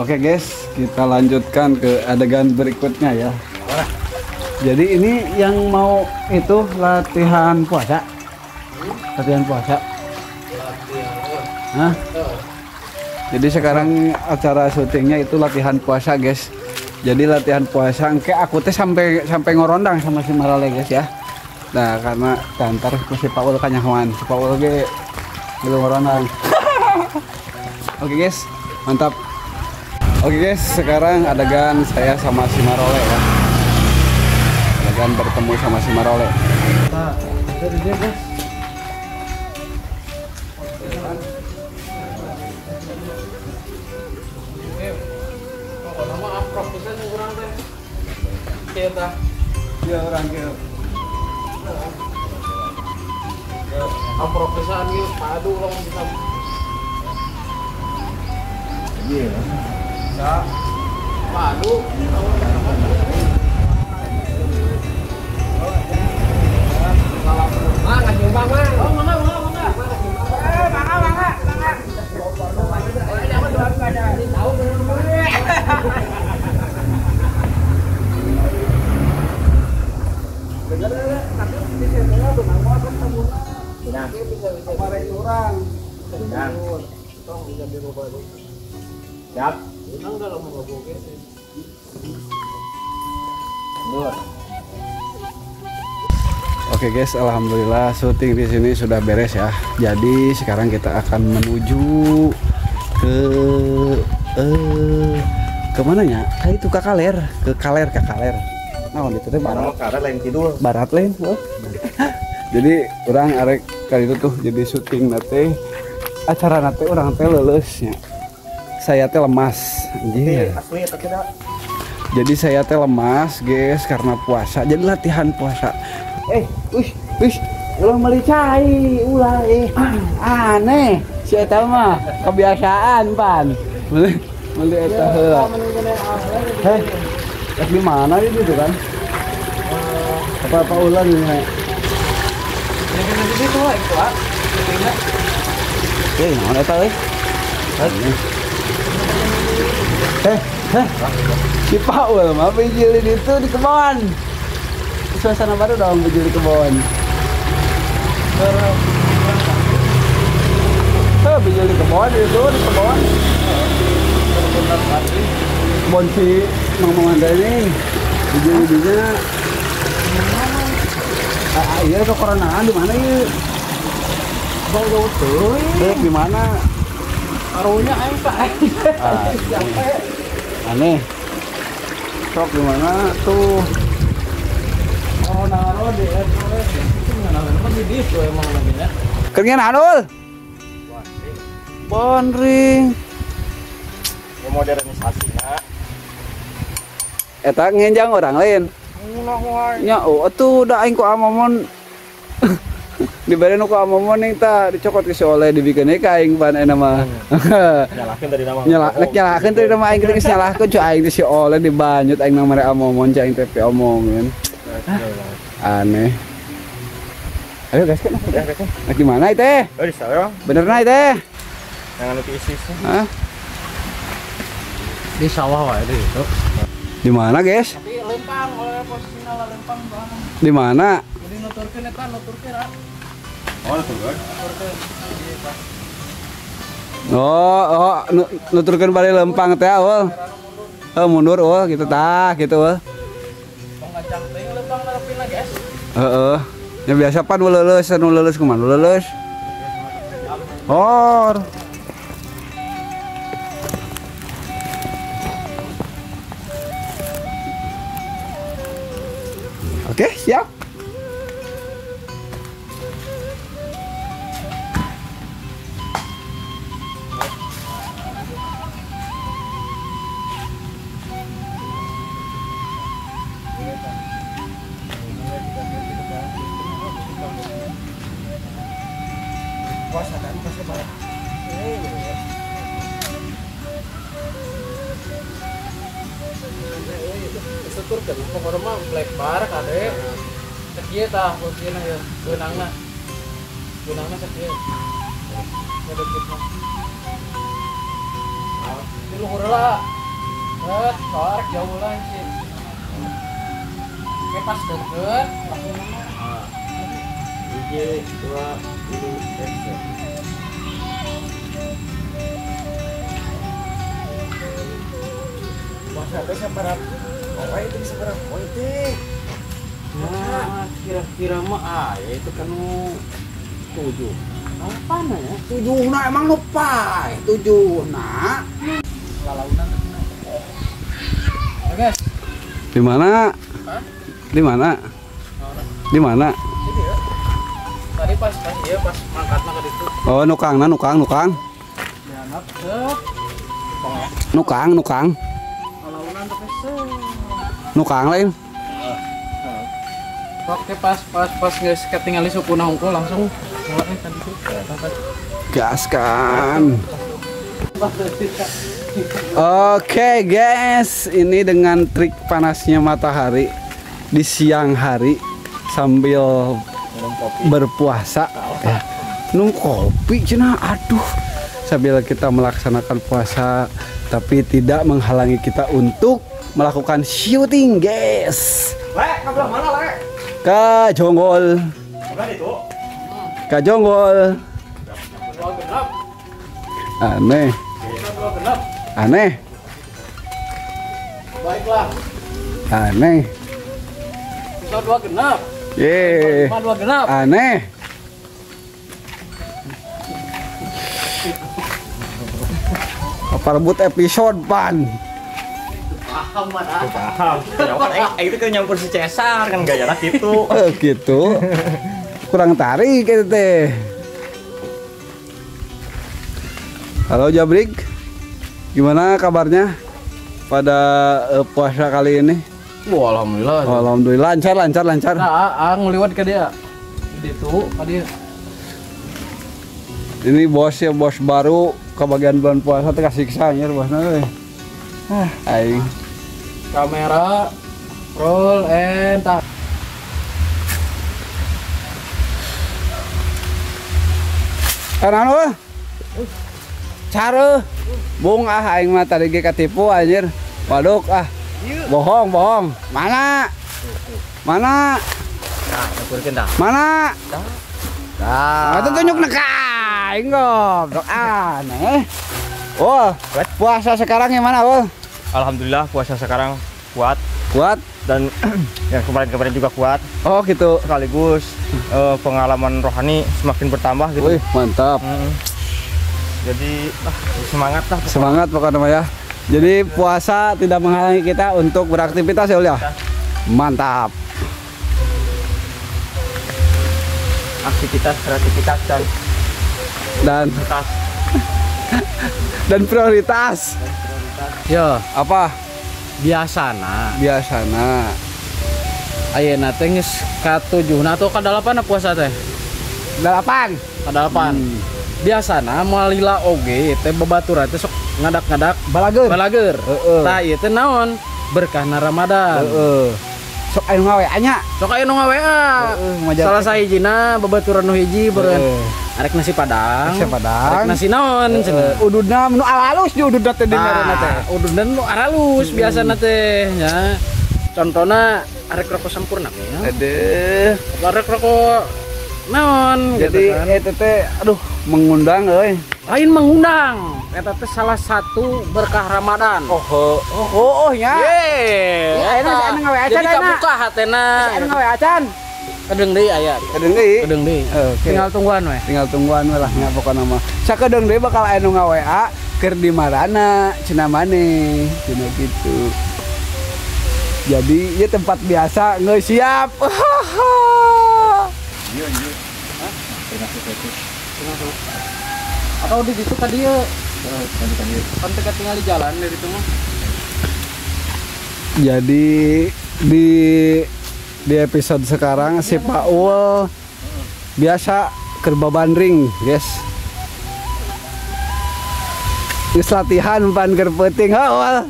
Oke guys, kita lanjutkan ke adegan berikutnya ya. Jadi ini yang mau itu latihan puasa. Latihan puasa. Hah? Jadi sekarang acara syutingnya itu latihan puasa guys. Jadi latihan puasa, engke aku teh sampai ngorondang sama si Marale guys ya. Nah karena kantar ku si Paul kanyahoan, si Paul ge belum ngorondang. Oke guys, mantap. Oke guys, sekarang adegan saya sama si Marole ya. Adegan bertemu sama si Marole. Nah, dari dia guys. Pokoknya mah aprok pisan urang teh. Kieu tah. Iya urang kieu. Aprok pisan ieu padu urang bisa. Iya. Padu. Siap. Oke guys, alhamdulillah syuting di sini sudah beres ya. Jadi sekarang kita akan menuju ke kemana ya? Kayak itu ke Kaler, ke Kaler, ke Kaler. Nah, itu teh barat. Kaler lain kidul. Barat lain. Oh. Jadi orang arek kali itu tuh jadi syuting nate acara nate orang teh leuleusnya. Saya teh lemas, anjir. Asli eta teh. Jadi saya teh lemas, guys, karena puasa. Jadi latihan puasa. Wih, wih, ulah meuli cai, ulah aneh. Si eta mah kebiasaan pan. Meuli eta heula. Heh. Rek di mana itu tuh kan? Apa-apa ulah ini. Itu ah. Eh, naon eta euy? Si Paul mah bijilin itu di kebon. Suasana baru dong bijil di kebon. Bijil di kebon itu di kebon. Kebon si Mang Mamanda ini bijil-bijilnya. Ah, iya ke koronaan di mana ieu? Jauh teuing. Di mana? Karunya aing Pak. Aneh. Sok di mana tuh? Oh, naro di itu mana di ditu emang lagi nya. Keringin anul. Bonring. Modernisasi na. Eta ngenjang orang lain. Nya oh atuh da aing ku amomon. Dibere nu ku amomon ning tah dicokot ke si oleh dibikeun ka aing pan eta mah. Nyalahkeun tadi nama. Nyalahkeun tadi nama aing geus nyalahkeun cu aing si oleh dibanyut aing nang mere amomon cu aing teh omongin. Aneh. Ayo guys kan. Nah, gimana itu? Oh, di sana. Bener na itu? Yang anu isi. Hah? Di sawah wae di itu. Di mana, guys? Tapi lempang oleh posisinya lah lempang bang. Di mana? Jadi nuturkeun eta nuturkeun ah. Oh, nuturkeun. Oh, nuturkeun bari lempang teh awal. Oh, mundur oh gitu tah gitu oh. Tong teuing lempang nerepin guys. Heeh. Ya biasa pan nu leuleus, nu leuleus kumaha nu leuleus. Hor. Oke, siap. Puasa kan puasa banget. Tuturkeun pokokna mah black bar kade. Sakieu tah posisina ya, beunangna. Beunangna sakieu. Ngedeketna. Di luhur lah. Deket, soalnya jauh lah sih. Oke, pas deket, langsung mana? 1, 2, 3, action. Puasa teh sabaraha poe itu sabaraha poe teh? Nah, kira-kira mah aya itu kan 7. Apa ya? 7 na emang nu pae 7 na. Lalaunan. Oke, guys. Di mana? Hah? Di mana? Di mana? Tadi pas iya pas mangkatna ka ditu. Oh, nukangna nukang. Dianap set. Nukang. Lalaunan teh set. Nukang lain. Oke, pas geus katingali sukuna hungkul langsung mulai tadi tuh. Gaskan. Oke, guys, ini dengan trik panasnya matahari di siang hari sambil berpuasa ya. Minum kopi cenah, aduh, sambil kita melaksanakan puasa tapi tidak menghalangi kita untuk melakukan syuting, guys. Le, ke belah mana, Le? Ke Jonggol. Ke Jonggol. Aneh. Aneh. Baiklah. Aneh. Bisa 2 genap. Ye. 2 genap. Aneh. Apa rebut episode pan? Paham mana? Paham. Ya kan itu kan nyampur si Cesar kan gaya lah gitu. Gitu. Kurang tarik itu teh. Halo Jabrik. Gimana kabarnya pada puasa kali ini? Wah, alhamdulillah. Oh, alhamdulillah lancar. Nah, ngeliwat ke dia. Itu ke dia. Ini bos ya, bos baru kebagian bulan puasa teh kasiksa anjir bosna euy. Ah, aing. Kamera roll and tak. Anu Cara bung ah aing mah tadi ge katipu anjir. Waduk ah. Bohong. Mana? Mana? Nah, nyukurkeun dah. Mana? Dah. Atuh tunjuk ka aing goblok aneh. Oh, puasa sekarang gimana, Bol? Alhamdulillah puasa sekarang kuat. Kuat dan yang kemarin-kemarin juga kuat. Oh, gitu. Sekaligus pengalaman rohani semakin bertambah gitu. Wih, mantap. Jadi semangat lah. Semangat pokoknya ya. Jadi puasa tidak menghalangi kita untuk beraktivitas ya, Ul ya. Mantap. Aktivitas, kreativitas dan prioritas. Dan prioritas. Yo, apa? Biasana. Ayeuna teh geus ka-7 atau ka-8 puasa teh? 8. Ka-8. Biasana moal lila oge teh babaturan teh sok ngadak-ngadak balager. Heeh. Tah ieu teh naon? Berkahna Ramadan. Heeh. Sok aya nu ngawe-a nya. Sok aya nu ngawe-a. Salah sahijina babaturan nu hiji beureun. Arek nasi padang. Arek nasi naon cenah. Ududna nu alus di ududna teh di merena teh. Ududna nu alus biasana teh nya. Contona arek rokok sempurna ya. Aduh. Arek rokok naon jadi gitu kan. Eta teh aduh mengundang euy. Lain mengundang. Eta teh salah satu berkah Ramadan. Oh nya. Ye. Ayeuna anu ngawe acan. Jadi kabuka hatena. Anu ngawe acan. Kedeung deui aya. Kedeung deui. Kedeung deui. Okay. Tinggal tungguan we. Tinggal tungguan we lah nya pokona mah. Sakedeung deui bakal aya nu ngawe-a keur di marana cenah maneh cenah kitu. Jadi ieu tempat biasa geus siap. Iya. Atau di situ tadi ya. Kan teka tinggal di jalan dari itu mah. Jadi di episode sekarang si Paul biasa keur ring, guys. Geus latihan pan keur peuting heuh.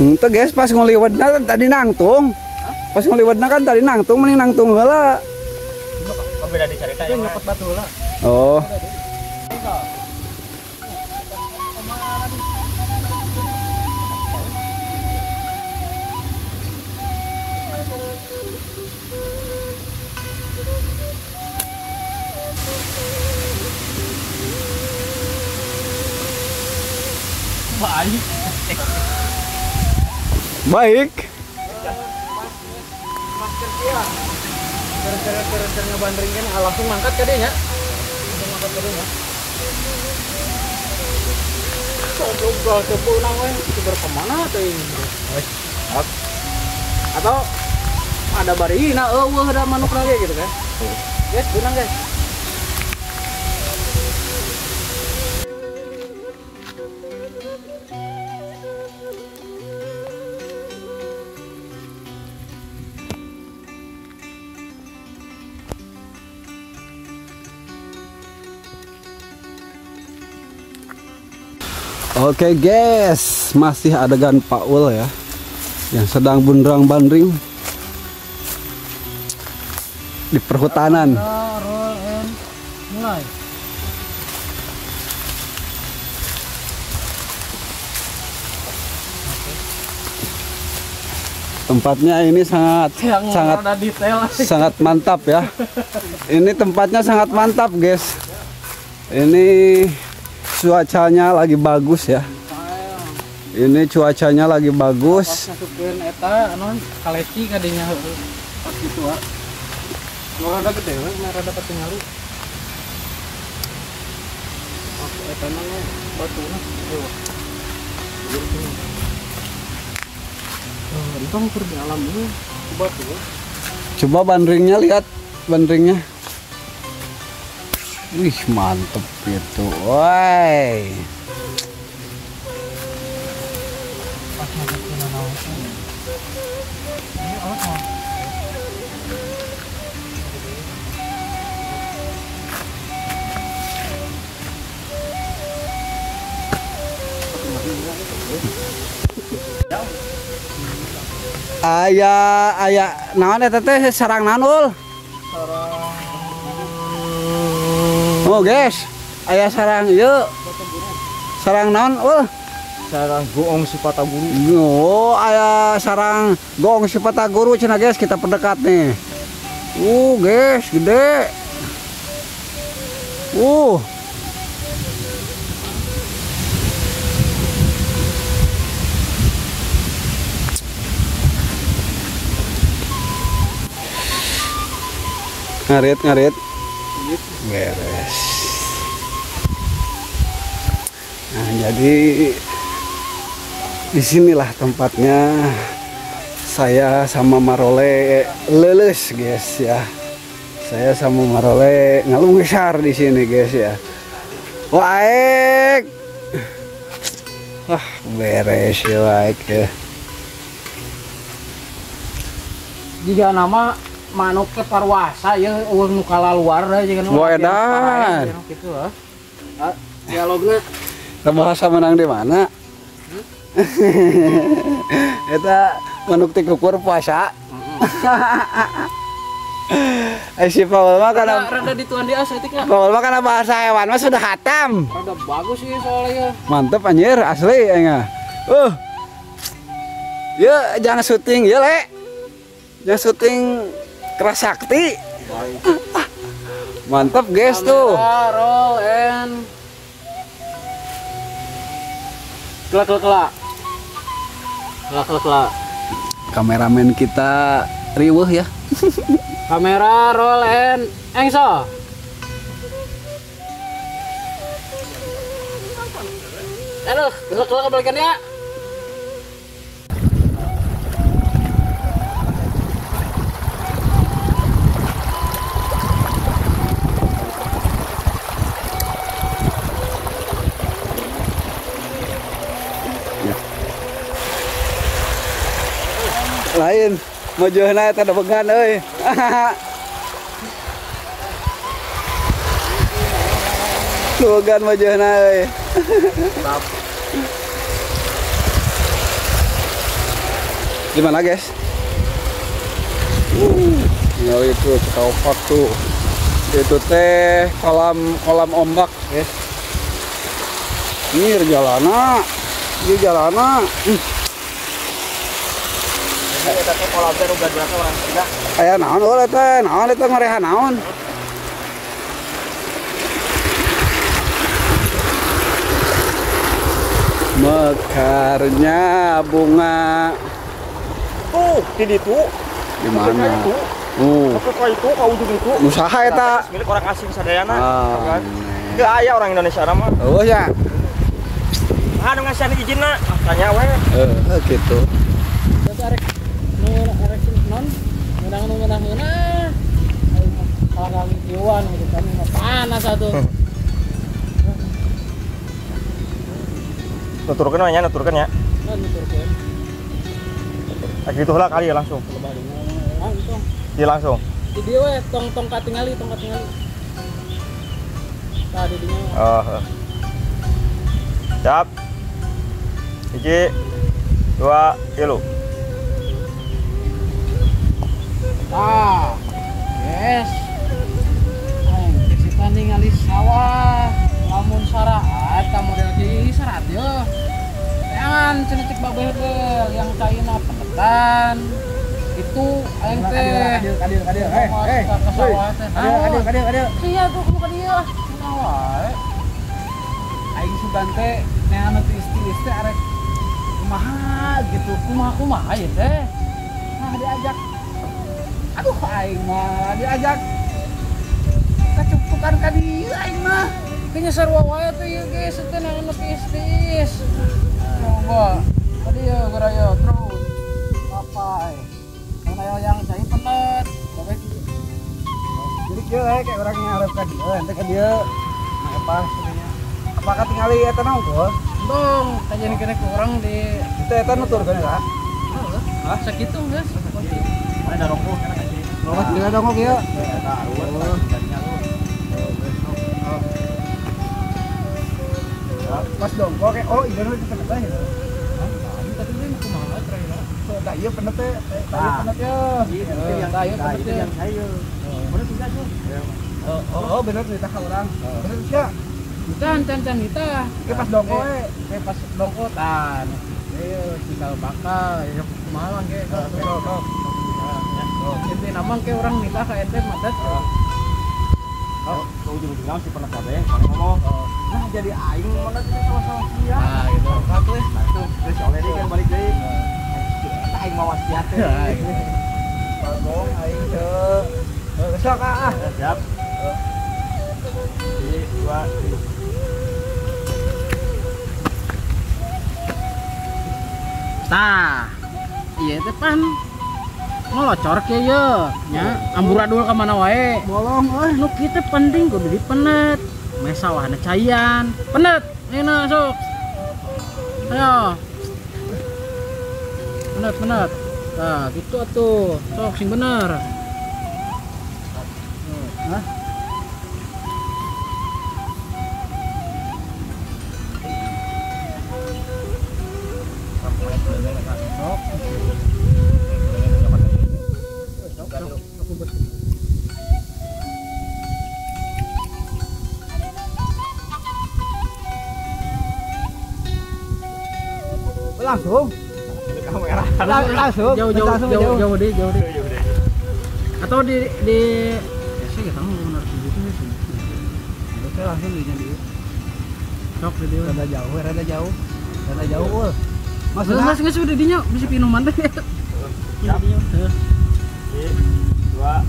Henteu guys, pas nguliwetna tadi nangtung. Pas ngaliwatna kan tadi nangtung mending nangtung heula. Beda dicarita ya. Nyopot batu heula. Oh. Baik. Baik. Keur ngebandring kan langsung mangkat ka dieu nya. Langsung mangkat ka dieu nya. Goblok teu punang we, keur kemana teh ini? Atau ada barina eueuh da manuk lagi gitu kan. Guys, punang guys. Oke guys, masih adegan Pak Ul ya, yang sedang bundrang-bandring di perhutanan. Roll and mulai. Tempatnya ini sangat yang sangat detail. Sangat mantap ya. Ini tempatnya sangat mantap guys. Ini cuacanya lagi bagus ya. Ini cuacanya lagi bagus. Pas masukkeun eta anu kaleci kadinya heueuh. Pas kitu ah. Nu rada gede we, nu rada katingali. Pas eta mah batuna heueuh. Entong keur di alam ini batu. Coba bandringnya lihat, bandringnya. Wih, mantep itu. Woi. Aya aya naon eta teh sarang naon ul? Sarang. Oh guys, aya sarang ieu. Sarang naon ul? Sarang goong sipataguru. Oh, aya sarang goong sipataguru cenah guys, kita perdekat nih. Guys, gede. Ngarit, ngarit. Beres. Nah, jadi disinilah tempatnya saya sama Marole leles guys ya. Saya sama Marole ngalungisar di sini guys ya. Waek. Wah, beres ya waek ya. Jika nama manuk ke parwasa ya eueuh nu kalaluar da jeung nu edan. Kitu ah. Dialogna bahasa menang di mana? Eta manuk ti kukur puasa. Si Paul mah kana rada dituan di asa etik. Paul mah kana bahasa hewan mah sudah hatam. Rada bagus sih soalnya. Mantep anjir asli aing. Ya jangan syuting ya le. Jangan syuting keras sakti. Mantap guys tuh. Roll and kelak kelak kelak. Kelak kelak kelak. Kameramen kita riweuh ya. Kamera roll and engso. Aduh, kelak kelak kebalikan ya. Lain mojohna eta debegan euy. Debegan mojohna euy. Gimana guys? Tinggal itu Cikaopak tuh. Itu teh kolam ombak, guys. Ini jalana. Ieu jalana. Eta teh kolam teh nu gaduhna orang Sunda. Aya naon eueuh teh? Naon eta ngareha naon? Mekarnya bunga. Tuh, di ditu. Di mana? Ke itu, ka ujung itu. Usaha eta. Milik orang asing sadayana, kan. Teu aya orang Indonesia mah. Oh ya. Ah, nu ngasihan izinna, tanya we. Heeh, gitu. Teu arek nu arek non, ngeunang nu ngeunah-ngeunah. Kalau kieuan gitu kan panas atuh. Nuturkeun we nya, nuturkeun ya. Nuturkeun. Ah gitu lah kali ya langsung. Langsung. Iya langsung. Di dieu we tong katingali, tong katingali. Tah di dinya. Oh. Siap. 1, 2, 3. Tah. Yes. Aing kita ningali sawah. Lamun saraat ka model kieu saraat ye. Teangan cenah cek babeh teh yang caina penetan. Itu aing teh kadir. Hei, kadir. Sia tuh kudu ka dieu. Kumaha wae. Aing sugan teh neangan teu isti-isti arek kumaha gitu. Kumaha ieu teh. Nah diajak. Aduh aing mah diajak kacumpukan ka dieu aing mah. Kayaknya sarua wae tuh ieu geus teh neangan nu tiis-tiis. Coba. Tadi ya geura ya terus. Papai. Mun yang cai penet. Babe kieu. Jadi kieu we kayak urang ngarep ka dieu, ente ka dieu. Nah pas nya. Apakah tingali eta naon tuh? Dong, kajian kene ku urang di itu eta nuturkeun eta. Heeh. Hah? Sakitu geus. Mana da rokok kana ka sini. Rokok tinggal dongok ieu. Eta areueut jadinya lu. Pas dongkok kayak oh iya nu penet teh gitu. Tadi ini kumaha terakhir. Tah ieu penet teh, tah ieu penet ye. Tah ieu penet yang saya. Bener tidak tuh? Oh, bener cerita ka urang. Bener sia. Can can kita. Ke pas dongkok we. Ke pas dongkok tan. Ieu cikal bakal ya kumaha lang ge. Sok. Ente namang ke urang nitah ka ente madet. Oh, ke ujung-ujungnya si penet kabeh, mana ngomong. Nah, jadi aing mana teh sama-sama sia. Nah, gitu. Satu we. Terus oleh deui kan balik deui. Eta aing mawa sia teh. Bagong aing teu. Sok ah. Siap. 1, 2, 3. Tah. Ieu teh pan ngelocor kieu ye nya amburadul ka mana wae. Bolong euy. Nu kieu teh penting kudu dipenet. Meh sawahna caian. Penet ayeuna sok. Ayo. Penet. Tah kitu atuh. Sok sing bener. Hah? Sok. Langsung. Kamera. Langsung. Jauh deh. Atau di saya enggak tahu benar gitu sih. Saya langsung di dia. Sok di dia. Rada jauh. Mas geus udah dinya bisa minuman teh. Siap. 1, 2, 3.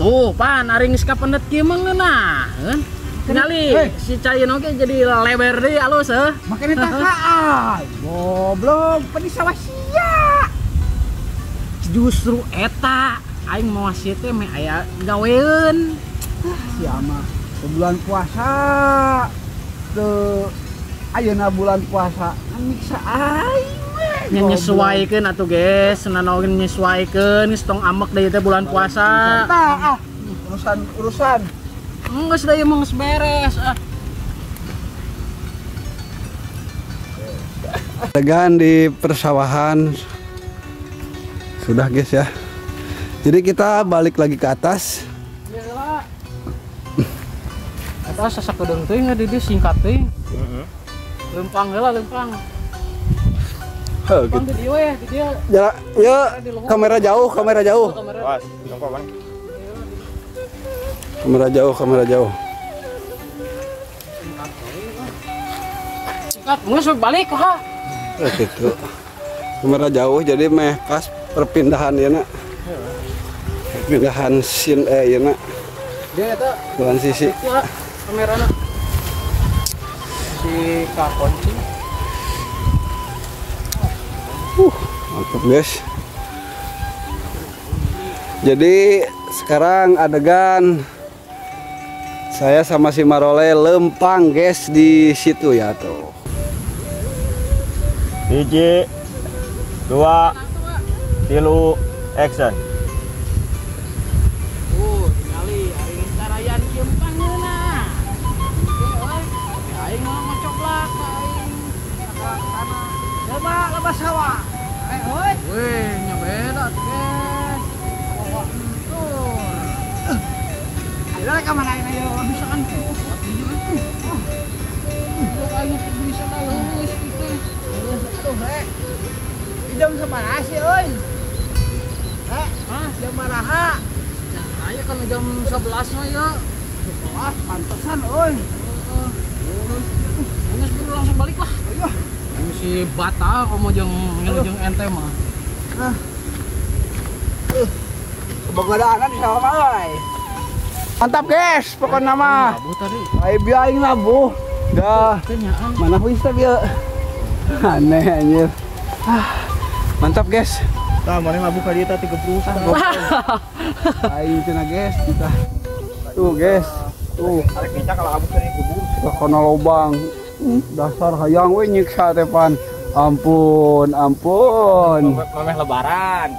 Tuh, pan ari geus kapendet kieu mah ngeunaheun. Tingali si cain oge jadi lebar deui alus heuh. Makane tah ka. Goblok, pedih sawah sia. Justru eta aing mawa sia teh meh aya gaweun. Sia mah bulan puasa teu ayeuna bulan puasa nyiksa aing we. Nyesuaikeun atuh geus, nanaon nyesuaikeun geus tong amek deui teh bulan puasa. Tah ah, urusan. Geus da ieu mah geus beres ah. Adegan di persawahan sudah guys ya. Jadi kita balik lagi ke atas. Iya. Atas sasakedeung teuing di dieu singkat teuing. Heeh. Lempang heula lempang. Heuh gitu. Di dieu we, di dieu. Ya, ya, kamera jauh, kamera jauh. Awas, jongkok, Bang. Kamera jauh, kamera jauh. Singkat, geus balik ha. Gitu. Kamera jauh jadi meh pas perpindahan ya nak. Perpindahan scene ya nak. Dia eta transisi. Ya, kamerana. Si kakunci. Mantap guys. Jadi sekarang adegan saya sama si Marole lempang guys di situ ya tuh. 1, 2, 3, action. Tingali aing tarayan kieu pangeuna. Aing mah ngocoblak aing kana. Coba lebas sawah. Oi. Weh, nya beda guys. Bawa entur. Ayo ka mana ayo bisa kan tuh. Aing bisa lulus gitu. Aduh, rek. Jam sabaraha sih euy? Rek, jam maraha? Ayo kan jam 11 mah ya. Wah, pantesan euy. Geus buru langsung balik lah. Ayo. Si bata komo jeung ngilu jeung ente mah. Hah. Kebagadaan di sawah euy. Mantap guys, pokoknya mah. Ai bieu aing labuh. Dah. Mana huis teh bieu? Aneh anjir. Mantap guys. Tah mana labuh ka dieu tah 30. Aing cenah guys kita. Tuh guys. Tuh. Arek beca kalau labuh teh kubur. Kana lobang. Dasar hayang we nyiksa teh pan. Ampun, ampun. Mameh lebaran.